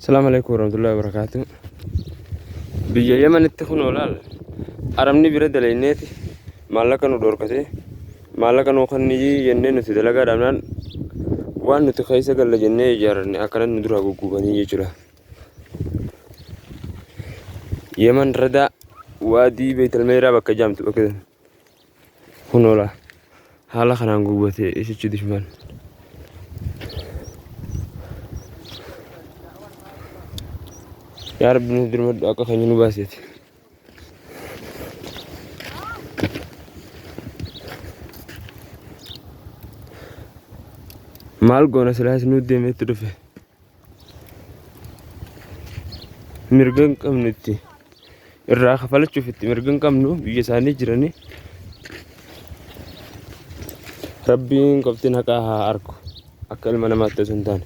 Salaamu alaikum warahmatullahi wabarakatuh. Biyya Yemenitti kun olaal arabni bira dalayneeti maallaqa nu dhoorkatee maallaqa nu kannii jennee nuti dalagaa dhabnaan waan nuti keessa galla jennee ijaaranne akkanatti nu duraa guggubanii jechuudha. Yemen radaa waadii beeytalmeeraa bakka jaamtu bakka Kunoo laa haala kanaan gubatee isichi dushman. Yaa Rabbi nuuf dirmadhu akka keenya nu baaseeti. Maal goona silaas nu deemeetti dhufe. Mirga hin qabnu itti. Irraa kafalachuuf itti mirga hin qabnu biyya isaanii jiranii. Rabbiin qoftiin haqaa haa argu. Akka ilma namaatti osoo hin taane.